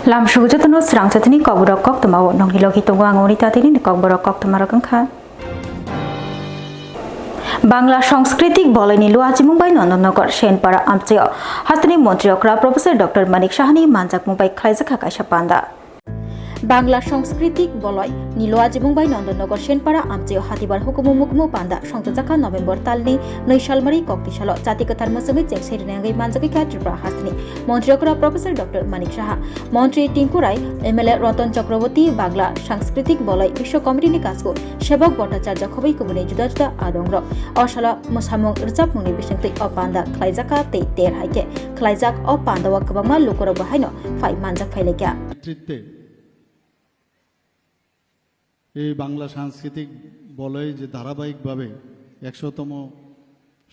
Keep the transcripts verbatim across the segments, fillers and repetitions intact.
Lamsugo jotono srang chatini kokborok koktwmao nongni logi tongo ang Oni Tatini ni kokborok koktwmarok wngkha. Bangla Sanskritik Boloini luachimung bai Nondonnagar Senpara amchaio hasteni montri okra Professor Doctor Manik Sahani manjakmung bai khlaijakha kaisa panda. Bangla Sanskritik Boloi ni luachimung bai Nondonnagar Senpara amchaio hatibar hukumu mukumu panda songchajakha November talni nwi salmari kokti salo jati kwthar mwchwngwi chengsai rwnai wngwi manjagwi kha Tripura hasteni montri okra Professor Doctor Manik Saha. Montri Tinku Rai, M L A Ratan Chakraborty, Bangla Sanskritik Boloi Biswa Committee ni kasku Sebok Bhattacharya khobwi kubuni juda juda adongrok o salo mwsamung rwchapmungni bisingtwi o panda khlaijakha tei ter hai khe khlaijak o pandao kwbangma lukurok bo haino phai manjak phai laikha. নেতৃত্বে এই বাংলা সাংস্কৃতিক বলয় যে ধারাবাহিকভাবে একশোতম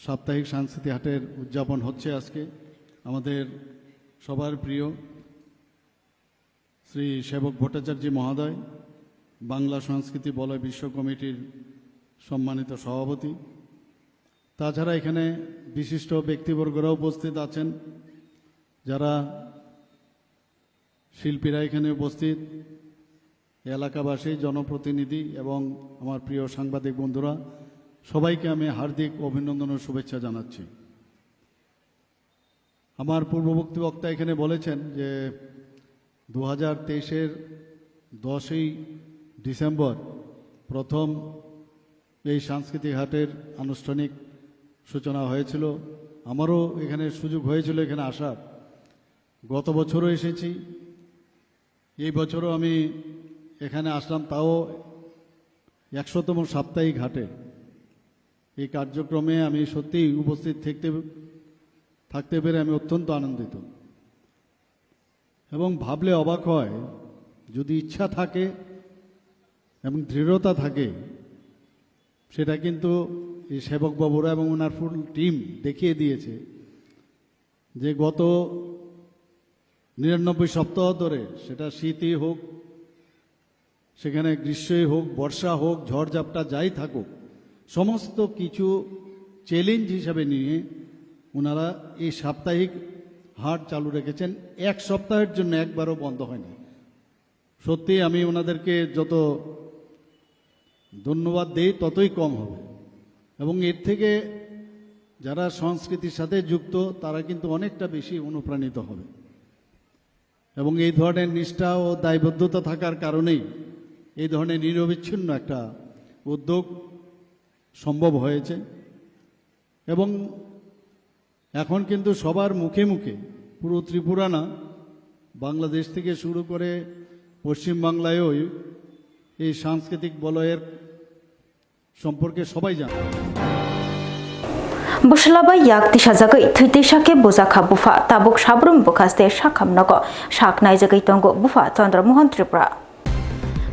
সাপ্তাহিক সাংস্কৃতিক হাটের উদযাপন হচ্ছে আজকে, আমাদের সবার প্রিয় শ্রী সেবক ভট্টাচার্য মহোদয়, বাংলা সংস্কৃতি বলয় বিশ্ব কমিটির সম্মানিত সভাপতি, তাছাড়া এখানে বিশিষ্ট ব্যক্তিবর্গরা উপস্থিত আছেন, যারা শিল্পীরা এখানে উপস্থিত, এলাকাবাসী, জনপ্রতিনিধি এবং আমার প্রিয় সাংবাদিক বন্ধুরা, সবাইকে আমি হার্দিক অভিনন্দন ও শুভেচ্ছা জানাচ্ছি। আমার পূর্ববর্তী বক্তা এখানে বলেছেন যে দু হাজার তেইশের দশই ডিসেম্বর প্রথম এই সাংস্কৃতিক হাটের আনুষ্ঠানিক সূচনা হয়েছিল। আমারও এখানে সুযোগ হয়েছিল এখানে আসার। গত বছরও এসেছি, এই বছরও আমি এখানে আসলাম, তাও একশোতম সাপ্তাহিক হাটে। এই কার্যক্রমে আমি সত্যিই উপস্থিত থাকতে, থাকতে পেরে আমি অত্যন্ত আনন্দিত। এবং ভাবলে অবাক হয়, যদি ইচ্ছা থাকে এবং দৃঢ়তা থাকে, সেটা কিন্তু এই সেবক বাবুরা এবং ওনার ফুল টিম দেখিয়ে দিয়েছে যে গত নিরানব্বই সপ্তাহ ধরে, সেটা শীতই হোক, সেখানে গ্রীষ্মই হোক, বর্ষা হোক, ঝড়ঝাপটা যাই থাকুক, সমস্ত কিছু চ্যালেঞ্জ হিসাবে নিয়ে ওনারা এই সাপ্তাহিক হাট চালু রেখেছেন। এক সপ্তাহের জন্য একবারও বন্ধ হয়নি। সত্যি আমি ওনাদেরকে যত ধন্যবাদ দেই, ততই কম হবে। এবং এর থেকে যারা সংস্কৃতির সাথে যুক্ত, তারা কিন্তু অনেকটা বেশি অনুপ্রাণিত হবে। এবং এই ধরনের নিষ্ঠা ও দায়বদ্ধতা থাকার কারণেই এই ধরনের নিরবিচ্ছিন্ন একটা উদ্যোগ সম্ভব হয়েছে। এবং এখন কিন্তু সবার মুখে মুখে, পুরো ত্রিপুরা না, বাংলাদেশ থেকে শুরু করে পশ্চিমবাংলায়ও এই সাংস্কৃতিক বলয়ের সম্পর্কে সবাই জানে। Bwsala bai yak tisajagwi thwi tisa khe bujakha bupha, tabuk sabrum bwkhaste sakham nogo sak naijagwi tongo bupha Chandra Mohan Tripura.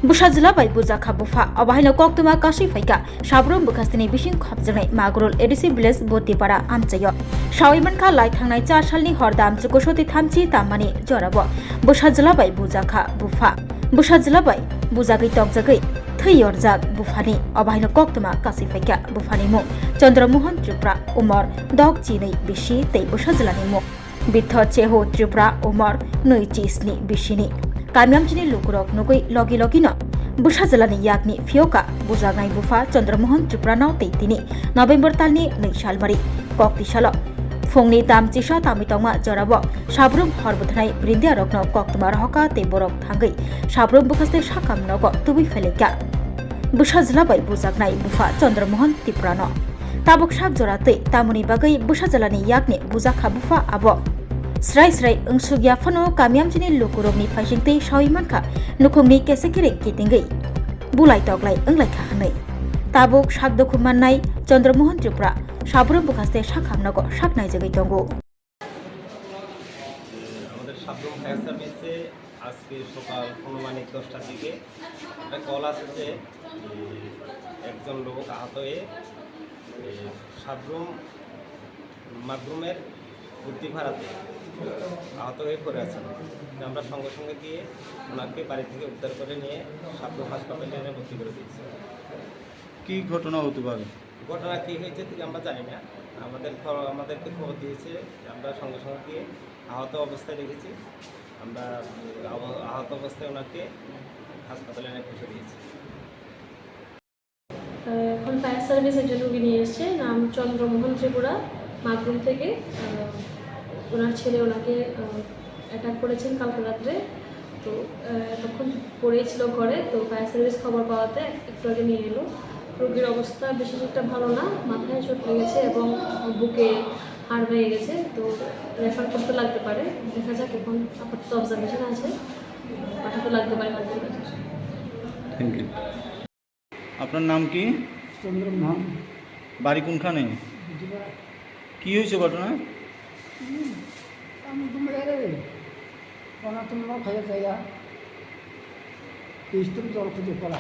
Bwsajwla bai bujakha bupha, obo haino koktwma kasui phaikha sabrum bwkhasteni bising khopjaknai Magurul A D C village Botipara amchaio. Sawi mankha lai thangnai char salni hor dam chukusoti thamchi tammani jorabo bwsajwla bai bujakha bupha. Bwsajwla bai bujagwi tokjagwi thwi yorjak buphani, obo haino koktwma kasui phaikha buphani mung Chandra Mohan Tripura, umor dok chinwi bisi tei bwsajwlani mung Bitho Chehu Tripura, umor nwi chisni bisini. Kami amchini lukurok nugwi logi logino bwsajwlani yakni phiyoka bujaknai bupha Chandra Mohan Tripurano tei tini November talni nwi salmari kokti salo phungni tam chisa tamwi tongma jorabo sabrum hor bwthanai brindiarokno koktwma rohorkha tei borok thangwi sabrum bwkhaste sakam nogo tubui phailaikha. Bwsajwla bai bujaknai bupha Chandra Mohan Tripurano. Tabuk sak jora twi tamoni bagwi bwsajwlani yakni bujakha bupha abo. Srai srai wngsukya phano kami amchini lukurokni phaisingtwi sawi mankha nukhungni kesekireng kitingwi bulai toklai wnglaikha hwnwi. Tabuk sak dukhu mannai Chandra Mohan Tripura sabrum bwkhaste sakham nogo sak naijagwi tongo. আমাদের সাবরুম ফায়ার সার্ভিসে আজকে সকাল আনুমানিক দশটার দিকে একটা কল আসে যে, উম, একজন লোক আহত হয়ে, উম, সাবরুম মাগরুমের বুদ্ধিপাড়াতে আহত হয়ে পড়ে আছেন। তো আমরা সঙ্গে সঙ্গে গিয়ে ওনাকে বাড়ি থেকে উদ্ধার করে নিয়ে সাবরুম হাসপাতালে এনে ভর্তি করে দিয়েছি। কি ঘটনা হতে পারে? ঘটনা কী হয়েছে ঠিক আমরা জানি না। আমাদের খ-, আমাদেরকে খবর দিয়েছে, আমরা সঙ্গে সঙ্গে গিয়ে আহত অবস্থায় দেখেছি। আমরা আহ, আহত অবস্থায় ওনাকে হাসপাতালে এনে পৌঁছে দিয়েছি। এখন ফায়ার সার্ভিস একজন রুগী নিয়ে এসছে, নাম চন্দ্রমোহন ত্রিপুরা, মাগরুম থেকে। আহ, ওনার ছেলে ওনাকে অ্যাটাক করেছেন কালকে রাত্রে। তো আহ, এতক্ষণ পড়েই ছিল ঘরে, তো ফায়ার সার্ভিস খবর পাওয়াতে একটু আগে নিয়ে এলো। রোগীর অবস্থা বিশেষ একটা ভালো না, মাথায় চোট লেগেছে এবং বুকে হাড় ভেঙে গেছে। তো রেফার করতে লাগতে পারে, দেখা যাক। এখন আপাতত অবজারভেশন আছে, পাঠাতে লাগতে পারে বাড়ির কাছে। Thank you. আপনার নাম কি? চন্দ্রমোহন বাড়ি কোনখানে? বুঝিবা। কি হয়েছে ঘটনা? আমি ঘুমে গেলে অনাথ মনে খাইয়া যাইয়া, স্টোভ জল খুঁজে পড়া।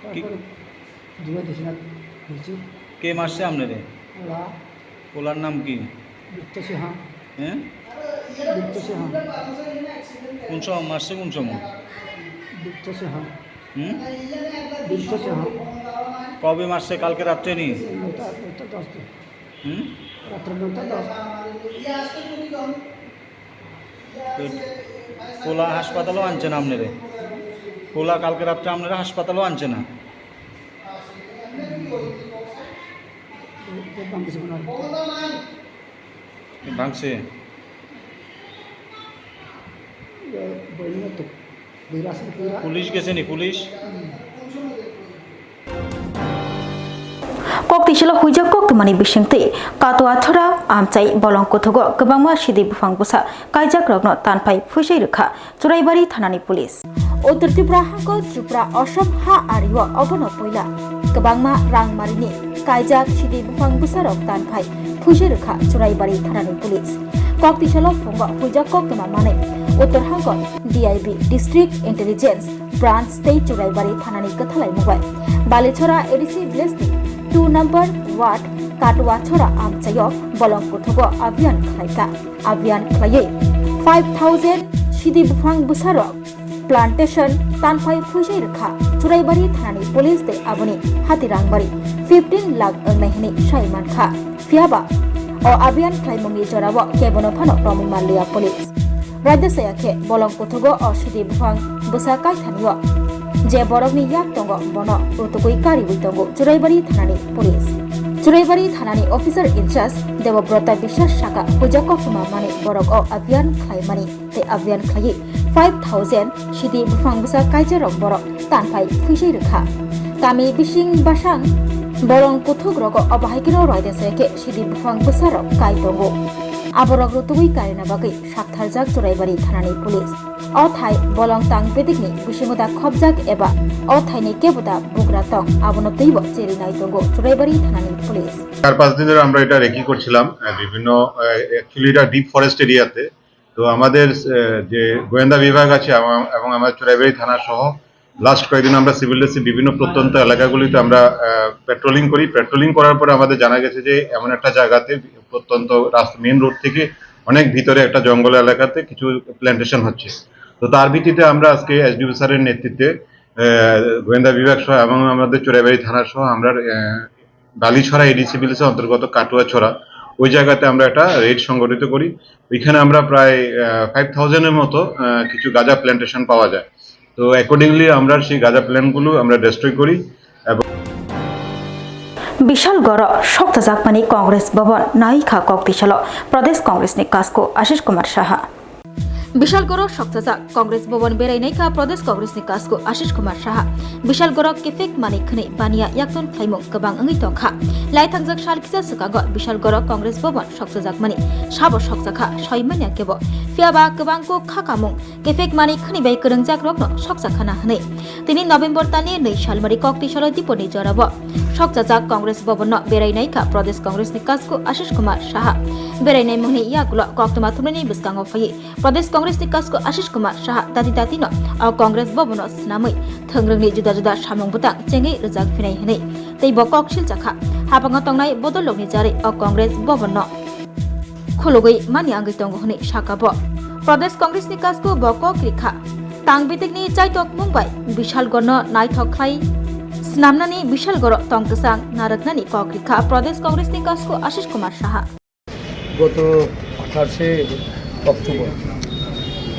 তারপরে দুয়ে দিছে না হয়েছে। কে মারছে আপনারে? ওরা পোলার নাম কি? বৃত্ত সিংহ। হ্যাঁ? বৃত্ত সিংহ। কোন সময় মারছে, কোন সময়? বৃত্ত সিংহ। হুম? বৃত্ত সিংহ। কবে মারছে? কালকে রাত্রে নি? এটা এটা দশ দিন। হুম? রাত্রে নয়টা দশ। তো পোলা হাসপাতালও আনছে না আপনারে? পোলা কালকে রাত্রে আপনারা হাসপাতালও আনছে না? এরকম কিছু মনে হয়। ভাঙছে। বইলে তো বইরা আছে পুরা। পুলিশ গেছে নি? Police? Kok tisalo huijak kok tongmani bisingtwi Katuachora amchai bolong kuthugo kwbangma sidi buphang bwsa kaijakrokno tanphai phuisai rwkha Churaibari thanani police. Uttar Tripura hangko Tripura Assam ha ario obono puila kwbangma rangmarini kaijak sidi buphang bwsarok tanphai phuisai rwkha Churaibari thanani police. Kok tisalo phungo huijak koktwma manwi Uttar hangko D I B, District Intelligence Branch tei Churaibari thanani kwthalai mungbai Balichora A D C village ni two number ward Katuachora amchaio bolong kuthugo abhiyan khlaikha. Abhiyan khlaiwi five thousand sidi buphang bwsarok plantation tanphai phuisai rwkha Churaibari thanani police tei aboni hati rangbari fifteen lakh wngnai hwnwi sai mankha. Phiyaba o abhiyan khlaimungni jorao kebono phano romwi manliya police. Raida saya khe bolong kuthugo o sidi buphang bwsa kaithanio je borokni yak tongo bono rutugwi kariwi tongo Churaibari thanani police. Churaibari thanani officer in charge Debobrata Biswas saka huijak koktwma manwi borok o abhiyan khlaimani tei abhiyan khlaiwi five thousand sidi buphang bwsa kaijarok borok tanphai phuisai rwkha. Kami bising basang bolong kuthuk rogo obo hai kheno raida saya khe sidi buphang bwsarok kai tongo. Aborok rutugwi karina bagwi saktharjak Churaibari thanani police. O thai bolong tang bedikni bisingo da khobjak eba o thaini kebo da bugra tong abono twibo cherinai tongo Churaibari thanani police. চার পাঁচ দিন ধরে আমরা এটা রেকি করছিলাম, আহ, বিভিন্ন, অ্যাকচুয়ালি এটা deep forest এরিয়াতে। তো আমাদের আহ, যে গোয়েন্দা বিভাগ আছে আমা- এবং আমার চুরাইবাড়ি থানা সহ লাস্ট কয়েকদিন আমরা সিভিল ড্রেসে বিভিন্ন প্রত্যন্ত এলাকাগুলিতে আমরা পেট্রোলিং করি। পেট্রোলিং করার পরে আমাদের জানা গেছে যে এমন একটা জায়গাতে প্রত্যন্ত রাস্তা, মেইন রোড থেকে অনেক ভিতরে একটা জঙ্গল এলাকাতে কিছু প্ল্যান্টেশন হচ্ছে। তো তার ভিত্তিতে আমরা আজকে এসডিপিও স্যারের নেতৃত্বে আহ, গোয়েন্দা বিভাগ সহ এবং আমাদের চুরাইবাড়ি থানা সহ আমরা আহ, বালিছড়া এডিসি ভিলেজের অন্তর্গত কাটুয়াছড়া, ওই জায়গাতে আমরা একটা রেড সংগঠিত করি। ওইখানে আমরা প্রায় ফাইভ থাউজেন্ডের মতো আহ, কিছু গাঁজা প্ল্যান্টেশন পাওয়া যায়। তো অ্যাকর্ডিংলি আমরা সেই গাঁজা প্ল্যান্টগুলো আমরা ডিস্ট্রয় করি এবং Bishal goro soktajakmani Congress Bhavan naikha kok tisalo Pradesh Congress ni kasku Ashish Kumar Saha. Bishal goro sokchajak Congress Bhavan berai naikha Pradesh Congress ni kasku Ashish Kumar Saha. Bishal goro kefek manwi khwnwi baniya yakton khlaimung kwbang wngwi tongkha. Laithangjak sal kisa swkango Bishal goro Congress Bhavan sokchajakmani sabo sokjakha soi manya kebo. Phiyaba kwbang kok kha kamung kefek manwi khwnwi bai kwrwngjak rokno sokjakhana hwnwi. Tini November talni nwi salmari kok tisalo diponi jorabo sokchajak Congress Bhavan no berai naikha Pradesh Congress ni kasku Ashish Kumar Saha. Berai naimungni yagulo koktwma thumnaini bwskango phaiwi Pradesh Congress ni kasku Ashish Kumar Saha dati dati no o Congress Bhavan no swnamwi thwngrwngni juda juda samung bwtang chengwi rwjak phinai hwnwi tei bo kok siljakha. Habango tongnai bodol rokni jarwi o Congress Bhavan no khulugwi mani angwi tongo hwnwi saka bo. Pradesh Congress ni kasku bo kok rikha. Tang bitikni chaitok mung bai Bishal gorno naithok khlai swnamnani Bishal goro tong kwchang narwknani kok rikha Pradesh Congress ni kasku Ashish Kumar Saha. গত আঠাশে অক্টোবর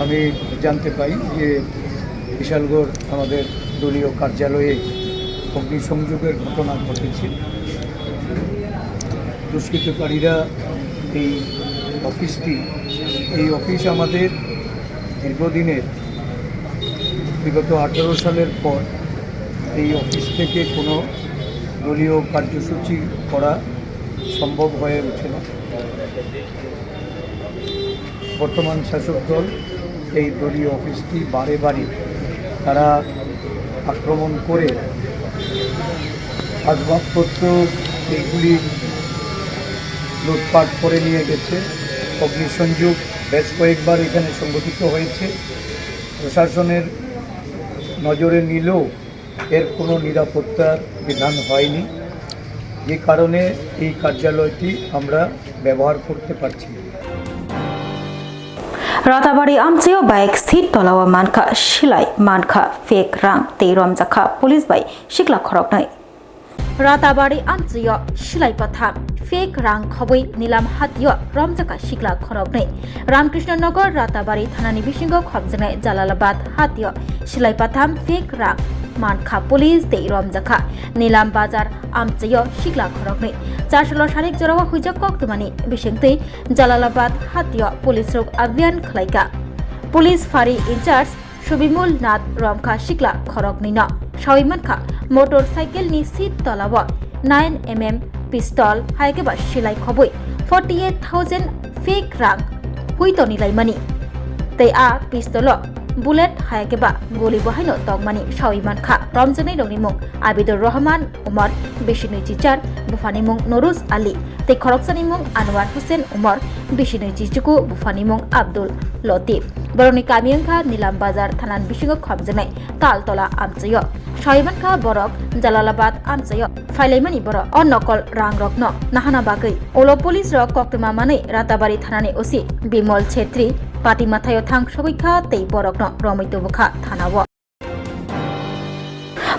আমি জানতে পাই যে বিশালগড় আমাদের দলীয় কার্যালয়ে অগ্নিসংযোগের ঘটনা ঘটেছে। দুষ্কৃতকারীরা এই অফিসটি, এই অফিস আমাদের দীর্ঘদিনের, বিগত আঠারো সালের পর এই অফিস থেকে কোনো দলীয় কার্যসূচি করা সম্ভব হয়ে ওঠে না। বর্তমান শাসক দল এই দলীয় অফিসটি বারে বারে তারা আক্রমণ করে আসবাবপত্র এইগুলি লুটপাট করে নিয়ে গেছে। অগ্নিসংযোগ বেশ কয়েকবার এখানে সংঘটিত হয়েছে। প্রশাসনের নজরে নিলেও এর কোনো নিরাপত্তার বিধান হয়নি, যে কারণে এই কার্যালয়টি আমরা ব্যবহার করতে পারছি না। Ratabari amchio bike seat tolao mankha silai, mankha fake rang tei romjakha police bai sikla khoroknwi. Ratabari amchio silai patham fake rang khobwi Nilam hatio romjakha sikla khoroknwi. Ramkrishna Nagar Ratabari thanani bisingo khopjaknai Jalalabad hatio silai patham fake rang mankha police tei romjakha Nilam Bazar amchio sikla khoroknwi. Chasalo sarik jorao huijak koktwmani bisingtwi Jalalabad hatio police rok abhiyan khwlaikha. Police phari in charge Subimul Nath romkha sikla khoroknwino. Sawi mankha motor cycle ni seat tolao nine M M pistol hai khe ba silai khobwi forty eight thousand fake rang hui toni laimani. Tei a pistol o bullet hai khe ba guli bo haino tongmani sawi mankha. Romjaknai rokni mung Abidul Rahman Umar, bisi nui chichar, buphani mung Noruz Ali, tei khoroksani mung Anwar Hussein Umar, bisi nui chichuku, buphani mung Abdul Latif. Borokni kami wngkha Nilam Bazar thanani bisingo khopjaknai Taltola amchaio. Sawi mankha borok Jalalabad amchaio phailaimani borok o nokol rangrokno nahana bagwi. Ulo police rok koktwma manwi Ratabari thanani O C Bimol Chhetri pati mathaio thang sogwi kha tei borokno romwi tubukha thanao.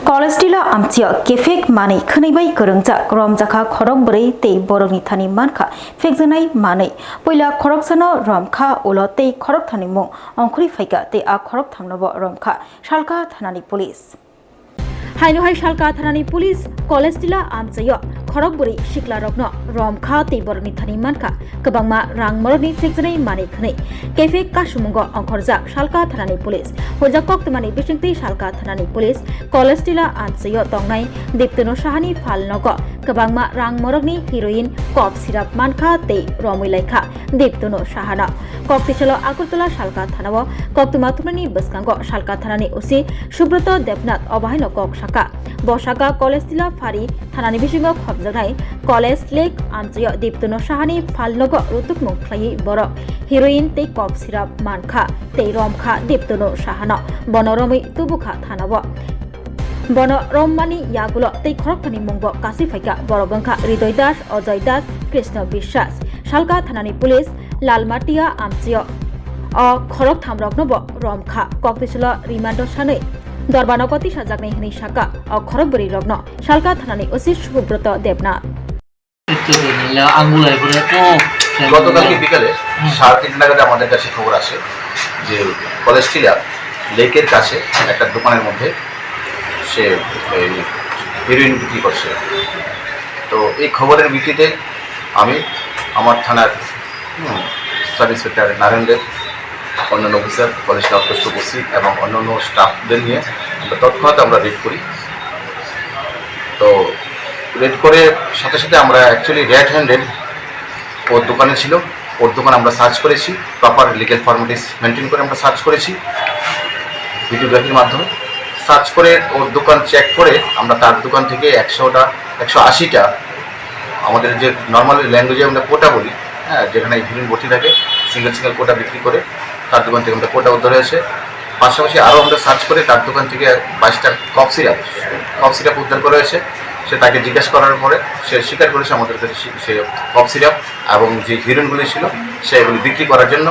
College tila amchio kefek manwi khwnwi bai kwrwngjak romjakha khorok bwrwi tei borokni thani mankha phekjaknai manwi. Puila khoroksano romkha ulo tei khorokthani mung ongkhorwi phaikha tei a khorokthamnobo romkha Salka thanani police. Haino hai Salka thanani police college tila amchaio khorok bwrwi siklarokno romkha tei borokni thani mankha kwbangma rang morokni phekjaknai manwi khwnwi kefek kasumungo ongkhorjak Salka thanani police. Hojak koktwmani bisingtwi Salka thanani police college tila amchaio tongnai Diptono Sahani phalnogo kwbangma rang morokni heroin, cough syrup mankha tei romwi laikha Diptono Sahano. Koktisalo Agartala Salka thanao koktwma thumnani bwskango Salka thanani O C Subroto Debnath obo haino kok saka. Bo saka college tila phari thanani bisingo khopjaknai college lake amchaio Diptono Sahani phalnogo rutukmung khlaiwi borok heroin tei cough syrup mankha tei romkha Diptono Sahano. Bono romwi tubukha thanao. Bono rommani yagulo tei khorokthani mungbo kasui phaikha. Borok wngkha Ridoy Das, Ojoy Das, Krishna Biswas. Salka thanani police Lalmatia amchaio o khorokthamroknobo romkha. Koktisalo rimando sanwi dorbanogo tisajaknai hwnwi saka o khorok bwrwirokno Salka thanani O C Subroto Debnath. একটু দিন হলে আঙ্গুল হয়ে পড়ে তো গতকালকে বিকালে সাড়ে তিনটা নাগাদ আমাদের কাছে খবর আসে যে কলেজ টিলা লেকের কাছে একটা দোকানের মধ্যে সে এই হেরোইন বিক্রি করছে। তো এই খবরের ভিত্তিতে আমি আমার থানার, হুম, সাব ইন্সপেক্টর নারায়ণ দেব, অন্যান্য অফিসার, কলেজ স্টাফ, ওসি এবং অন্যান্য স্টাফদের নিয়ে আমরা তৎক্ষণাৎ আমরা রেড করি। তো রেড করে সাথে সাথে আমরা অ্যাকচুয়ালি রেড হ্যান্ডেড ওর দোকানে ছিল, ওর দোকান আমরা সার্চ করেছি, প্রপার লিগ্যাল ফর্মালিটিস মেনটেন করে আমরা সার্চ করেছি ভিডিওগ্রাফির মাধ্যমে। সার্চ করে ওর দোকান চেক করে আমরা তার দোকান থেকে একশোটা, একশো আশিটা, আমাদের যে নর্মাল ল্যাঙ্গুয়েজে আমরা কোটা বলি, হ্যাঁ, যেখানে হিরোইন ভর্তি থাকে, সিঙ্গেল সিঙ্গেল কোটা বিক্রি করে, তার দোকান থেকে আমাদের কোটা উদ্ধার হয়েছে। পাশাপাশি আরও আমরা সার্চ করে তার দোকান থেকে বাইশটা কফ সিরাপ, কফ সিরাপ উদ্ধার করা হয়েছে। সে তাকে জিজ্ঞেস করার পরে সে স্বীকার করেছে আমাদের কাছে সে, সে কফ সিরাপ এবং যে হিরোইনগুলি ছিল সে এগুলি বিক্রি করার জন্য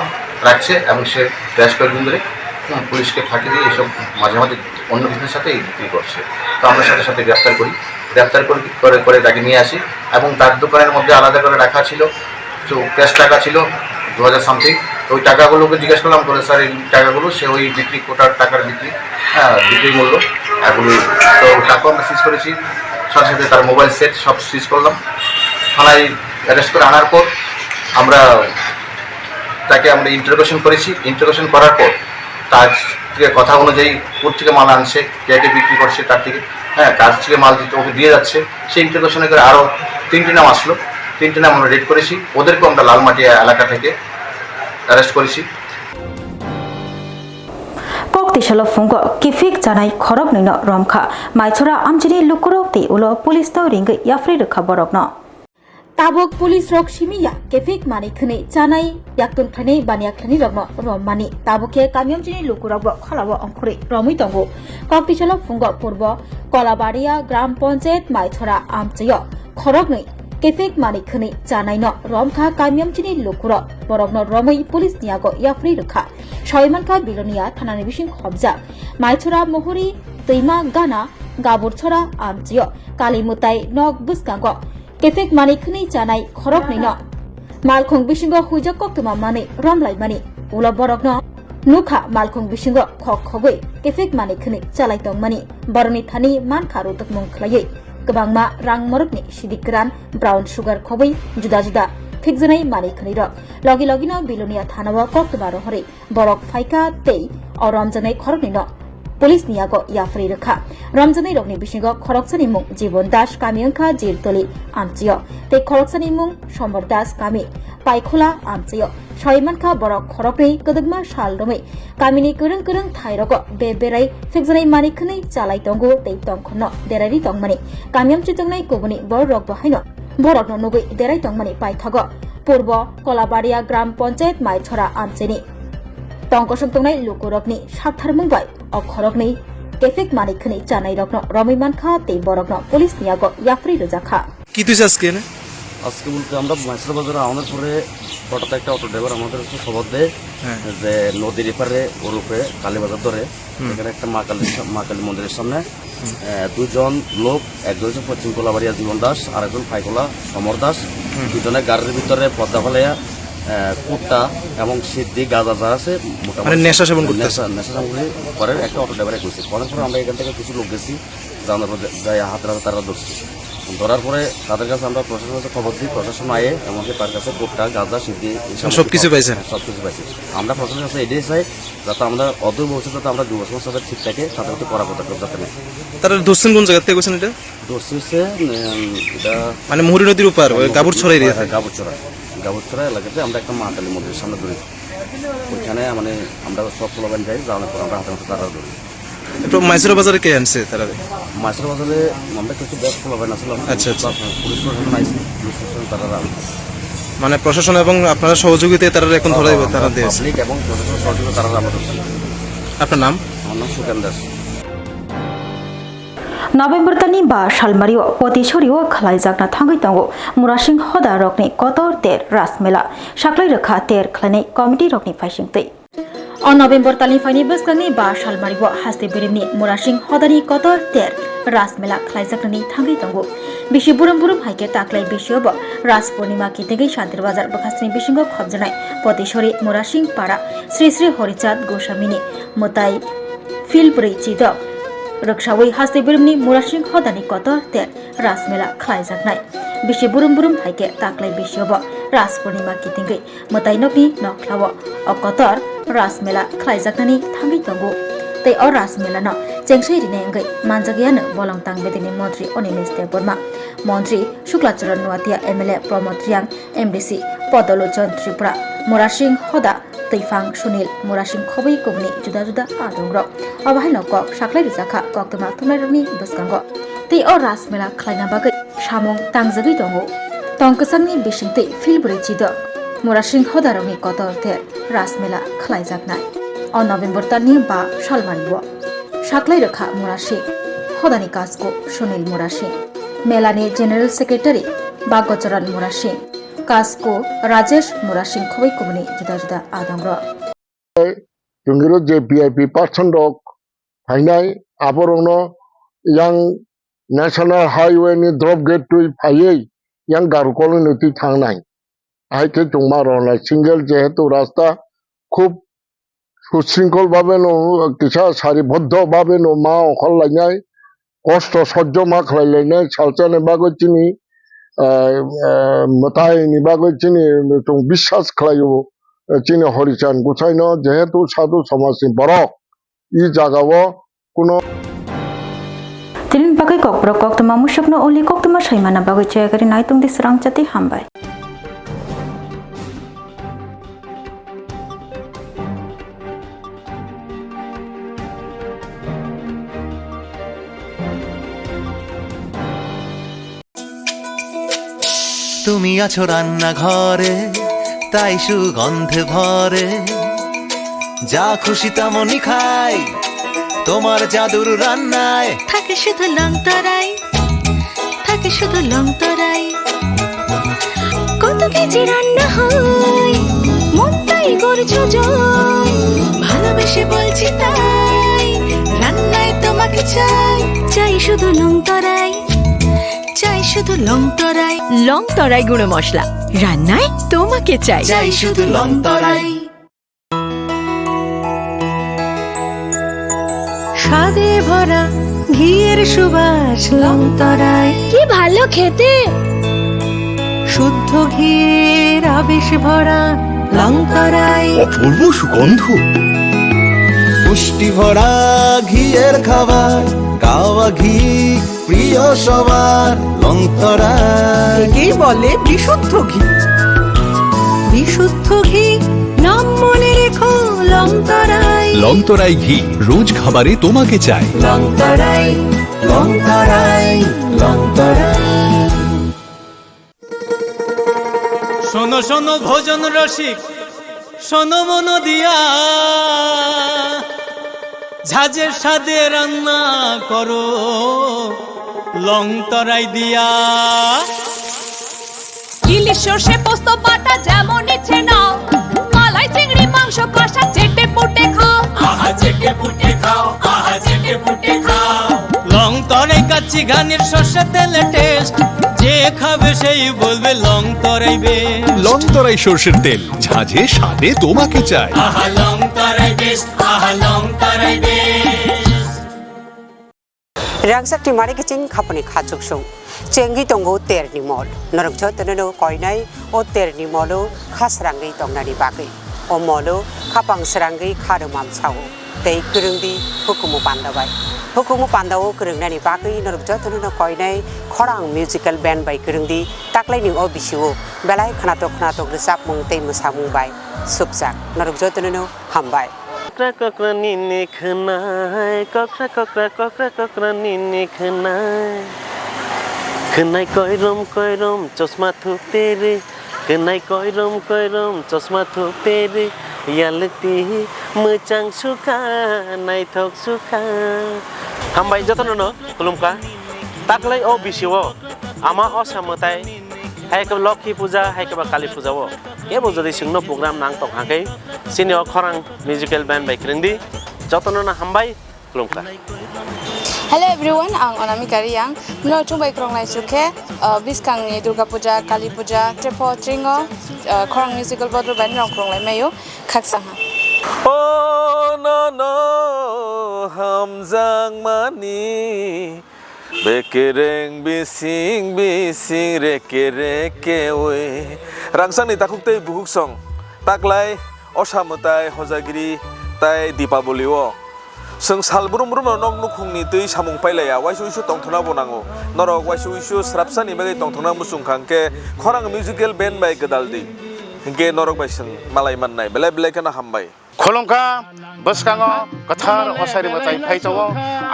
রাখছে এবং সে বেশ কয়েকদিন ধরে, হুম, পুলিশকে ফাঁকি দিয়ে এইসব মাঝে মাঝে অন্য কিছুর সাথে এই বিক্রি করছে। তো আমরা সাথে সাথে গ্রেপ্তার করি, গ্রেপ্তার করে, করে, করে তাকে নিয়ে আসি এবং তার দোকানের মধ্যে আলাদা করে রাখা ছিল কিছু ক্যাশ টাকা ছিল দু হাজার সামথিং। ওই টাকাগুলোকে জিজ্ঞেস করলাম, বলে, "স্যার, এই টাকাগুলো সে ওই বিক্রি, কোটার টাকার বিক্রি, হ্যাঁ, বিক্রি মূল্য, এগুলো।" তো টাকা আমরা সিজ করেছি, সাথে সাথে তার মোবাইল সেট সব সিজ করলাম। থানায় অ্যারেস্ট করে আনার পর আমরা তাকে আমরা ইন্টারোগেশন করেছি। ইন্টারোগেশন করার পর তার থেকে কথা অনুযায়ী কোথা থেকে মাল আনছে, কে কে বিক্রি করছে, তার থেকে, হ্যাঁ, কার থেকে মাল দিতে ওকে দিয়ে যাচ্ছে, সেই ইন্টারোগেশনে করে আরও তিনটি নাম আসলো। তিনটি নাম আমরা রেড করেছি, ওদেরকেও আমরা লালমাটিয়া এলাকা থেকে অ্যারেস্ট করেছি। Kok tisalo phungo kiphik chanai khoroknwino romkha Maichora amchini lukurok tei ulo police no ringwi yapri rwkha borokno. Tabuk police rok simi ya, kefik manwi khwnwi chanai, yaktun khlainai baniya khlainai rokno rommani. Tabuk khe kami amchini lukurokbo kholao ongkhorwi romwi tongo. Koktisalo phungo purbo Kolabaria Gram Panchayat Maithora amchaio khoroknwi kefik manwi khwnwi chanaino romkha kami amchini lukurok. Borokno romwi police ni yago yapri rwkha. Sawi mankha Bilonia thanani bising khobjak Maithora Mohori Twima Gana Gaburchora amchaio Kali mwtai nok bwskango kefek manwi khwnwi chanai khoroknwino malkhung bisingo huijak koktwma manwi romlaimani. Ulo borokno nukha malkhung bisingo khok khogwi kefek manwi khwnwi chalai tongmani. Borokni thani mankha rutukmung khlaiwi kwbangma rang morokni sidik kwran, brown sugar khogwi juda juda phikjanai manwi khwnwirok. Logi logino Bilonia thanao koktwma rohorwi borok phaikha tei o romjaknai khoroknwino police ni yago yapri rwkha. Romjaknai rokni bisingo khoroksani mung Jibon Das, kami wngkha Jirtoli amchio, tei khoroksani mung Somor Das, kami Paikhola amchio. Sawi mankha borok khoroknwi kwdwkma sal romwi kamini kwrwng kwrwng thai rogo be berai phikjanai manwi khwnwi chalai tongo tei tongkhorno derari tongmani. Kami amchwi tongnai kubuni borok rokbo haino borokno nugwi derai tongmani paithago. Purbo Kolabaria Gram Panchayat Maichora amchini tongkosong tongnai lukurokni saktharmung bai o khoroknwi kefek manwi khwnwi chanairokno romwi mankha tei borokno police ni yago yapri rwjakha. কি তুই আজকে এনে? আজকে বলতে আমরা মাইসোর বাজারে আমাদের পরে হঠাৎ একটা অটো ড্রাইভার আমাদের হচ্ছে খবর দেয় হ্যাঁ। যে নদীর এপারে ওর উপরে কালীবাজার ধরে হুম। এখানে একটা মা কালী, মা কালী মন্দিরের সামনে আহ, দুজন লোক, একজন হচ্ছে পশ্চিম কোলাবাড়িয়া জীবন দাস, আর একজন ফাইকোলা সমর দাস। হুম। দুজনে গাড়ির ভিতরে পদ্মা ফালাইয়া, আহ, কুট্টা এবং সিদ্ধি, গাঁজা যা আছে, মোটামুটি মানে নেশা সেবন করতেছে? নেশা, নেশা সামগ্রী করে একটা অটো ড্রাইভারে কইছে। করার পরে আমরা এখান থেকে কিছু লোক গেছি, যাওয়ার পরে যাই হাতে হাতে তারা ধরছি। ধরার পরে তাদের কাছে আমরা প্রশাসনের কাছে খবর দিই, প্রশাসন আয়ে এমনকি তার কাছে কুট্টা, গাঁজা, সিদ্ধি, এই সমস্ত সব কিছু পাইছেন? সব কিছু পাইছে। আমরা প্রশাসনের কাছে এটাই চাই, যাতে আমরা অদূর ভবিষ্যতে যাতে আমরা যুব সমাজ সাথে ঠিক থাকে, তাদের তো কড়া পদক্ষেপ যাতে নেয়। তারা ধরছেন কোন জায়গা থেকে, কইছেন এটা? ধরছে হচ্ছে, উম, এটা মানে মুহুরী নদীর ওপার, ওই হ্যাঁ, গাবুরছড়া এরিয়া হ্যাঁ, থেকে। গাবুরছড়া। গাবুরছড়া এলাকাতে আমরা একটা মা কালী মন্দিরের সামনে ধরি। ওইখানে মানে আমরা সব পোলাপান যাই, যাওয়ার পর আমরা হাতে হাতে তারা ধরি। একটু মাইসোর বাজারে কে আনছে তারা? মাইসোর বাজারে আমরা কিছু ব্যাগ পোলাপান আসলাম। আচ্ছা, আচ্ছা। পুলিশ প্রশাসন আইসি, পুলিশ প্রশাসন তারা আনছে। মানে প্রশাসন এবং আপনারা সহযোগিতায় তারা এখন ধরা, হ্যাঁ, তারা আমরা দিয়েছে। পাবলিক এবং প্রশাসন সহযোগিতা তারা আমরা ধরছি। আপনার নাম? আমার নাম সুখেন Das. November talni ba salmario Potishorio khlaijakna thangwi tongo Murasing Hoda rokni kotor ter Rasmela. Saklai rwkha ter khlainai committee rokni phaisingtwi. O November talni phaini bwskangni ba salmario haste birimni Murasing Hodani kotor ter Rasmela khlaijaknani thangwi tongo. Bisi burum burum hai khe taklai bisio bo Ras Purnima kitingwi Shantir Bazar bwkhasni bisingo khopjaknai Potishori Murasing Para Sri Sri Horichand Goswamini mwtai Phil bwrwi chidok rwksawi haste birimni Murasing Hodani kotor ter Rasmela khlaijaknai. Bisi burum burum hai khe taklai bisiobo Ras Purnima kitingwi mwtai nokni nokhlao o kotor Rasmela khlaijaknani thangwi tongo. Tei o Rasmelano chengsoi rinai wngwi manjakya no bolong tang bedini montri Onilesh Debbarma, montri Shukla Charan Noatia, M L A Pramod Reang, M D C Padalochon Tripura, Murasing Hoda, Twiphang Sunil, Murasing Khobwi kubuni juda juda adongrok. Abo haino kok saklai rijakha koktwma thumnairokni bwskango. Tei o Ras Mela khlaina bagwi samung tangjagwi tongo. Tong kwchangni bisingtwi Phil bwrwi chidok Murasing Hodarokni kotor ter Ras Mela khlaijaknai. O November talni ba salmario saklai rwkha Murasing Hodani kasko Sunil Murasing, Melani General Secretary Bhagocharan Murasing, Kasko Rajesh Murasing khobwi kubuni juda juda adongrok. Chwngno je V I P person rok phainai, aborokno yang National Highway ni drop gate twi phaiwi yang Garu colony twi thangnai. Hai khe chwngma rwnai single jehetu rasta khub susringkhol babe no kisa sariboddo babe no ma ongkhor lainai, kosto sojjo ma khlai lainai, salsa ni bagwi chini, eh, eh, mwtai ni bagwi chini chwng biswas khlai o, eh, chini Horichand Gosai no, jehetu sadhu somaj ni borok, i jaga o kuno. Tini bagwi kokborok koktwma musukno uli koktwma saimana bagwi chayagari naitung di srang chati hambai. তুমি আছো রান্নাঘরে, তাই সুগন্ধে ভরে। যা খুশি তেমনই খাই, তোমার জাদুর রান্নায়। থাকে শুধু লং তরাই, থাকে শুধু লং তরাই। কত কেজি রান্না হয়, মন তাই করছো জয়। ভালোবেসে বলছি তাই, রান্নায় তোমাকে চাই। চাই শুধু লং তরাই, চাই শুধু লং তরাই। লং তরাই গুঁড়ো মশলা, রান্নায় তোমাকে চাই। চাই শুধু লং তরাই। স্বাদে ভরা ঘিয়ের সুবাস লং তরাই। কি ভালো খেতে! শুদ্ধ ঘিয়ের আবেশ ভরা লং তরাই। অপূর্ব সুগন্ধ। পুষ্টি ভরা ঘিয়ের খাবার, কাওয়া ঘি প্রিয় সবার, লং তরাই। একেই বলে বিশুদ্ধ ঘি। বিশুদ্ধ ঘি, নাম মনে রেখো, লং তরাই। লং তরাই ঘি, রোজ খাবারে তোমাকে চাই। লং তরাই, লং তরাই, লং তরাই। শোনো শোনো ভোজন রসিক, শোনো মন দিয়া, ঝাঁঝের স্বাদে রান্না করো লং তরাই দিয়া। ইলিশ সর্ষে পোস্ত বাটা যেমন ইচ্ছে নাও, মালাই চিংড়ি মাংস কষা চেটে পুটে খাও। আহা চেটে পুটে খাও, আহা চেটে পুটে খাও। লং তরাই কাচ্চি ঘানির সর্ষে তেলে টেস্ট, যে খাবে সেই বলবে লং তরাই বেস্ট। লং তরাই সর্ষের তেল, ঝাঁঝে স্বাদে তোমাকে চাই। আহা লং তরাই বেস্ট, আহা লং তরাই best. Rangchak ni mari kiching khapani kha chuksung. Chengwi tongo terni mol. Norok jotono no koinai o terni molo kha srangwi tongnani bagwi. O molo khapang srangwi kha rwmam sao. Tei kwrwngdi hukumu panda bai. Hukumu panda o kwrwngnani bagwi norok jotono no koinai Khorang Musical Band bai kwrwngdi taklaini o bisio belai khwnatok khwnatok rwchapmung tei mwsamung bai supjak. Norok jotono no hambai. Kokra kokra nini khwnai, kokra kokra kokra kokra nini khwnai. Khwnai koirom koirom chosma thuk tere. Khwnai koirom koirom chosma thuk tere. Yalwkti mwchang sukha, naithok sukha. Hambai jotono no khulumkha. Taklai o bisio ama osa mwtai, hai khe Lokhi puja, hai khe ba Kali puja o. Kebo jodi chwngno program nang tong hangkhe, chini o Khorang Musical Band bai kwrwngdi. Jotono no hambai, khulumkha. Hello everyone, ang Anamika Reang. Mino chwng bai kwrwng lai chukhe, uh, bwskangni Durga Puja, Kali Puja, Trepo, Tringo, uh, Khorang Musical Board bai norok kwrwng lai maio, khaksa ha. O nono hamjakmani. Bekereng bising bising reke reke oi. Rangchakni takhuk tei bukhuk song. Taklai osa mwtai hojagiri tai Dipaboli o. Chwng sal brum brum no nok nukhungni twi samung pailaiya, waisa uisu tongthokna bo nango. Norok waisa uisu srapsani bagwi tongthokna muchung kha hwnkhe Khorang Musical Band bai gwdal di. Hinkhe norok bai chwng malai mannai. Belai belai kheno hambai. Khulumkha, bwskango kwthar osari mwtai phai tongo.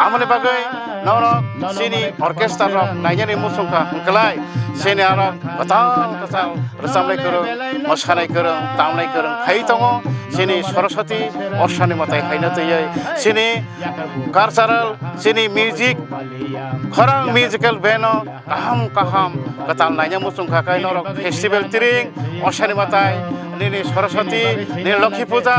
Amoni bagwi norok chini orchestra rok nainani muchungkha hwnkhlai, chini aro kwtal kwtal rwchapnai kwrwng, mwsanai kwrwng, tamnai kwrwng phai tongo. Chini Saraswati osani mwtai haino twiwi chini cultural, chini music, Khorang Musical Band o kaham kaham kwtal naina muchung kha khe norok festival tiring, osani mwtai, nini Saraswati, nini Lokhi puja,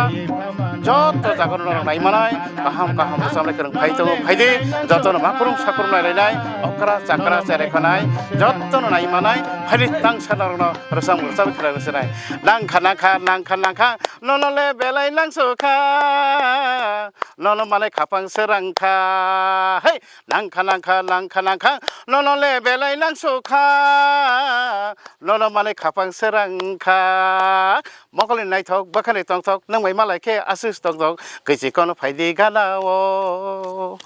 joto jaga norok nai manai, kaham kaham rwchapnai kwrwng phai tongo, phaidi jotono makhurung sakhurung nai lainai, okra chakra cherai khanai, jotono nai manai, Hari tang sana rokno rwchap rwchap khlai rwchapnai. Nangkha nangkha nangkha nangkha nono le belai nangsukha. Nono malai khapang srangkha. Hey, nangkha nangkha nangkha nangkha nono le belai nangsukha. Nono malai khapang srangkha. Mokolni naithok, bwkhani tongthok, nwng bai malai khe aswk tongthok, kwichi kono phaidi gana o.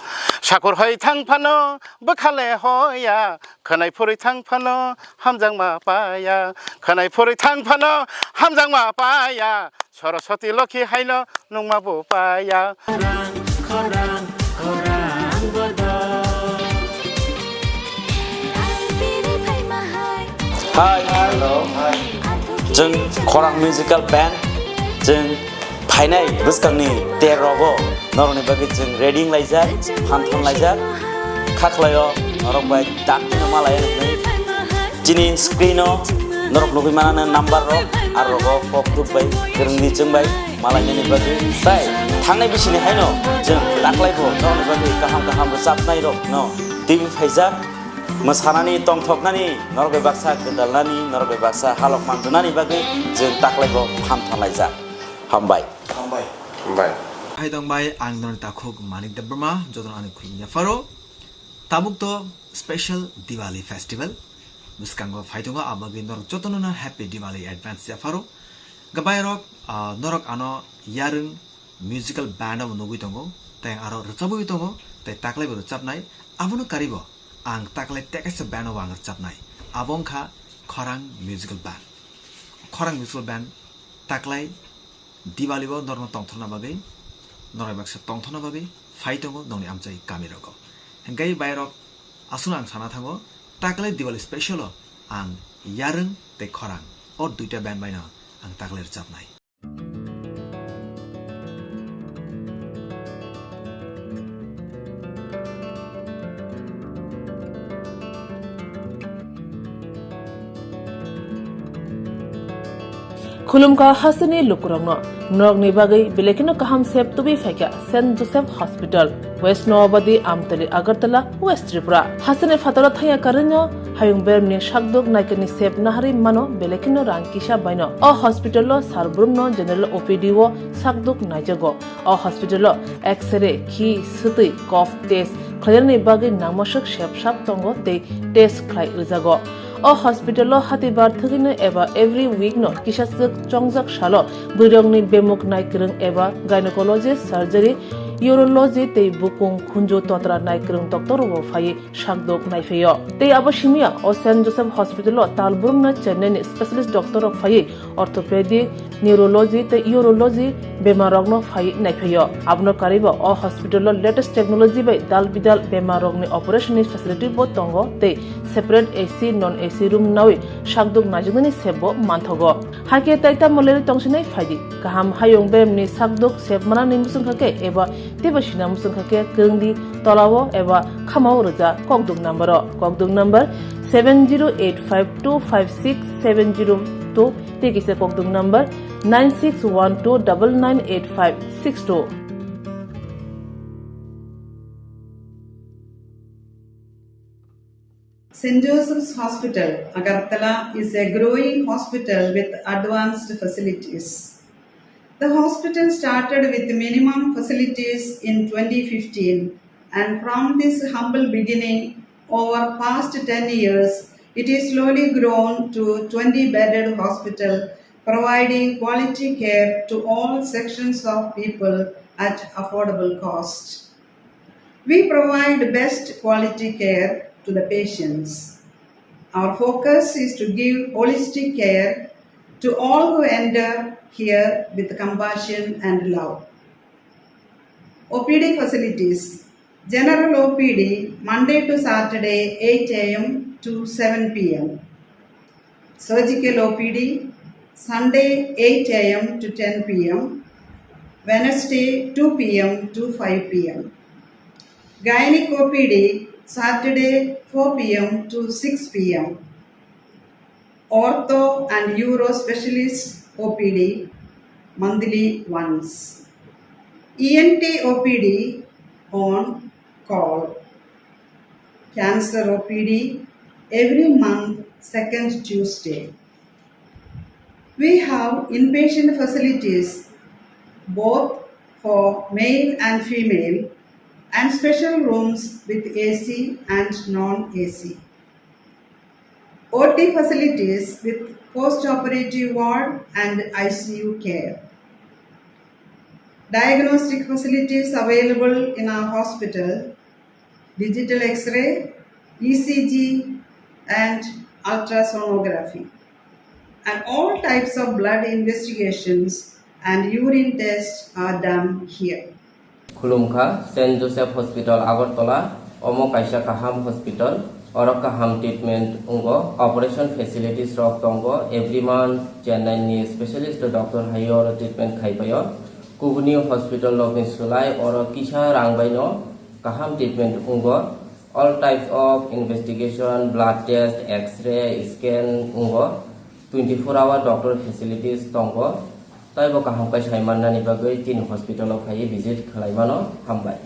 Sakur hoi thang phano, bwkhale hoya, khwnai phurwi thang phano, hamjakma paya, khwnai phurwi thang phano, hamjakma paya, Soroswati Lokhi haino nungma bo paya. Hai, hello. Chwng Khorang Musical Band, chwng phainai bwskangni ter rogo norokni bagwi chwng ready wnglaijak, phanthon laijak, kha khlaio norok bai dakti no malai rwgwi. Chini screen o norok nugwi manana number rok, ar rogo kok duk bai, kwrwngni chwng bai malainani bagwi. Tai thangnai bisini haino chwng taklai bo norokni bagwi kaham kaham rwchapnai rok no twi phaijak. Mwsanani, tongthoknani, norok bai baksa gwdalnani, norok bai baksa halok manjunani bagwi chwng taklai bo phan thanlaijak. Hambai. Hambai. Hambai. Hai tong bai, ang norok takhuk Manik Debbarma, jotono ani khulumya pharo. Tabuk to special Diwali festival. Bwskango phai tongo, abagwi norok jotono no happy Diwali advance ya pharo. Gabai rok, ah, norok ano yarwng musical band o nugwi tongo, tei aro rwchabwi tongo, tei taklai bo rwchabnai. Abono karibo ang taklai tekaisa band o ang rwchabnai. Abo wngkha Khorang Musical Band. Khorang Musical Band taklai Diwali bo norokno tongthokna bagwi, norok baksa tongthokna bagwi phai tongo nokni amchai kami rogo. Hingke bai rok aswkno ang sana thango, taklai Diwali special o ang yarwng tei khorang o duita band bai no ang taklai rwchabnai. Khulumkha hasteni lukurokno, norokni bagwi belai kheno kaham sep tubui phaikha Saint Joseph Hospital, West Noabadi, Amtali, Agartala, West Tripura. Hasteni phataro thangya karwino hayung beremni sakduk naikani sep naharwi mano belai kheno rang kisa baino. O hospital o sal brumno general O P D o sakduk naijago. O hospital o X-ray, khi, swtwi, cough test khlainani bagwi nangmaswk sep sak tongo tei test khlai rwjago. O hospital o hatibar thwgwino eba every week no kisaswk chongjak salo bwrwirokni bemuk naikwrwng eba gynecology, surgery, urology tei bukung khunju totra naikwrwng doctor rokbo phaiwi sakdok naiphaio. Tei abo simiya o Saint Joseph Hospital o tal brumno Chennai ni specialist doctor rok phaiwi orthopedic, neurology tei urology bemar rokno phaiwi naiphaio. Abono karwibo o hospital o latest technology bai dal bidal bemar rokni operation ni facility bo tongo tei separate A C, non A C room nawi sakdok naijaknani sep bo manthogo. Hakhe tai tamo lerwi tongsinai phaidi. Kaham hayung beremni sakdok sep manani muchungkha khe eba teibo sina muchungkha khe kwrwngdi tolao eba khamao rwja kokduk number o. Kokduk number seven zero eight five two five six seven zero two tei kisa kokduk number nine six one two double nine eight five six two. Saint Joseph's Hospital, Agartala is a growing hospital with advanced facilities. The hospital started with minimum facilities in twenty fifteen, and from this humble beginning, over past ten years, it is slowly grown to twenty bedded hospital, providing quality care to all sections of people at affordable cost. We provide best quality care to the patients. Our focus is to give holistic care to all who enter here with compassion and love. O P D facilities. General O P D, Monday to Saturday, eight A M to seven P M. Surgical O P D, Sunday, eight A M to ten P M, Wednesday, two P M to five P M. Gynec O P D, Saturday, four P M to six P M. Ortho and Uro Specialist O P D, monthly once. E N T O P D on call. Cancer O P D every month second Tuesday. We have inpatient facilities both for male and female and special rooms with A C and non-A C. O T facilities with post-operative ward and I C U care. Diagnostic facilities available in our hospital, digital X-ray, E C G, and ultrasonography. And all types of blood investigations and urine tests are done here. Khulumkha, Saint Joseph Hospital Agartala, omo kaisa kaham hospital, oro kaham treatment wngo, operation facilities rok tongo, every month Chennai ni specialist doctor hai oro treatment khai paio. Kubuni hospital rok ni sulai oro kisa rang bai no kaham treatment wngo. All types of investigation, blood test, X-ray, scan wngo. Twenty four hour doctor facilities tongo. Taibo kaham kai sai mannani bagwi chini hospital o phaiwi visit khlai mano. Hambai.